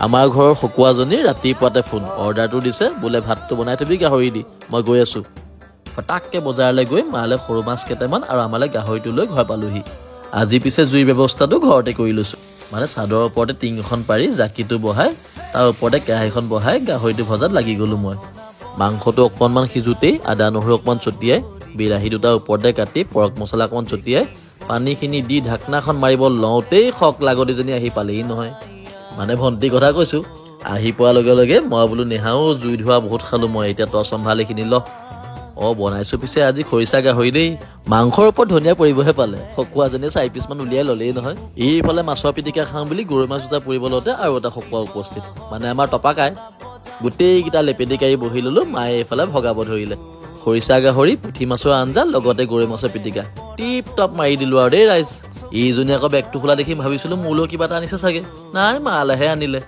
আমাৰ ঘৰৰ খকুৱাজনীৰ ৰাতিপুৱাতে ফোন, অৰ্ডাৰটো দিছে বোলে, ভাতটো বনাই থবি গাহৰি দি, মই গৈ আছোঁ। ফটাককৈ বজাৰলৈ গৈ মালে সৰু মাছ কেইটামান আৰু আমালৈ গাহৰিটো লৈ ঘৰ পালোহি। আজি পিছে জুইৰ ব্যৱস্থাটো ঘৰতে কৰি লৈছোঁ। মানে চাদৰৰ ওপৰতে টিং এখন পাৰি, জাকিটো বহাই, তাৰ ওপৰতে কেৰাহীখন বহাই গাহৰিটো ভজাত লাগি গ'লোঁ মই। মাংসটো অকণমান সিজোতেই আদা নহৰু অকণমান ছটিয়াই, বিলাহী দুটা ওপৰতে কাটি, পৰক মছলা অকণমান ছটিয়াই, পানীখিনি দি ঢাকনাখন মাৰিব লওঁতেই শক লাগতিজনী আহি পালেহি নহয়। মানে ভণ্টিৰ কথা কৈছোঁ। আহি পোৱাৰ লগে লগে মই বোলো, নেহাও, জুই ধোৱা বহুত খালোঁ মই, এতিয়া তই চম্ভাল এইখিনি ল। অঁ, বনাইছোঁ পিছে আজি খৰিচা গাহৰি দেই। মাংসৰ ওপৰত ধনিয়া পৰিবহে পালে, খকুৱাজনীয়ে 4 পিচমান উলিয়াই ল'লেই নহয়। এইফালে মাছৰ পিটিকা খাওঁ বুলি গৰৈ মাছ দুটা পুৰিব লওঁতে আৰু এটা খকুৱা উপস্থিত, মানে আমাৰ টপাকাই। গোটেইকেইটা লেপেটি কাঢ়ি বহি ল'লো। মায়ে এইফালে ভগাব ধৰিলে। খৰিচা গাহৰি, পুঠি মাছৰ আঞ্জা, লগতে গৰৈ মাছৰ পিটিকা, টিপ টপ মাৰি দিলো আৰু দেই ৰাইজ। এইজনী আকৌ বেগটো খোলা দেখি ভাবিছিলো মোলৈও কিবা এটা আনিছে চাগে। নাই, মালেহে আনিলে।